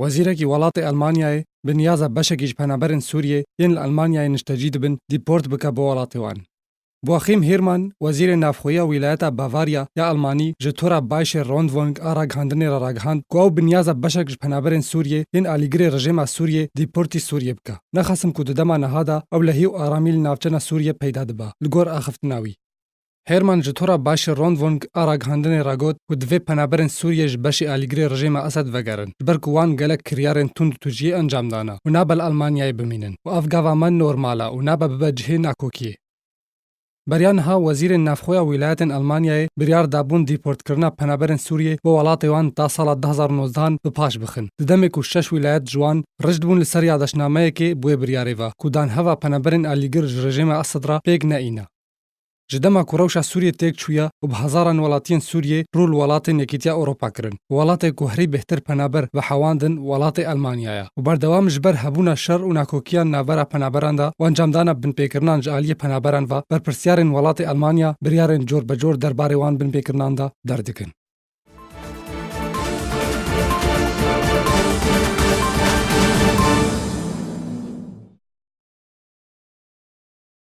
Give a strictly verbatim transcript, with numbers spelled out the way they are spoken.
Wezîrekî welatê Elmanyayê bi niyaza beşekî ji penaberên Sûriyê yên li Elmanyayê niştecî dibin, dîport bike bo welatê wan. Boaxîm Hêrman, wezîrê navxweya wîlayeta Bavarya ya Elmanî, ji Tora Baişê Rundfunk a ragihandinê re ragihand ku ew bi niyaza beşek ji penaberên Sûriyê yên alîgirê rejêma Sûriyê dîportî Sûriyê bike. Nexasim ku di dema niha de ew lehî û aramî li navçena Sûriyê peyda dibe, li gor axiftina wî. Hêrman ji Tora Baişê Rundfunk a ragihandinê re got ku divê penaberên Sûriyê ji beşê alîgirê rejêma Esed vegerin, ji ber ku wan gelek kiryarên tund û tujiyê encam dane û nabe li Elmanyayê bimînin û ev gava me normal e û nabe bibe cihê nakokiyê. Beriya niha wezîrên navxweya wîlayetên Elmanyayê biryar dabûn dîportkirina penaberên Sûriyê bo welatê wan ta sala du hazar û nozdehan bi paş bixin. Di demê ku şeş wîlayet ji wan rijd bûn li ser yadeşnameyekê bi wê biryarê ve ku danheva penaberên alîgir ji rejêma Esed re pêk neîne. Ji dema ku rewşa Sûriyê têk çûye û bi hezaran welatiyên Sûriyê rû li welatên Yekîtiya Ewropa kirin û welatê ku herî bêhtir penaber vehewandin welatê Elmanya ye û berdewam ji ber hebûna şer û nakokiyan navbera penaberan de û encamdana binpêkirinan ji aliyê penaberan ve berpirsiyarên welatê Elmanya biryarên cor be cor derbarê wan binpêkirinan de derdikin.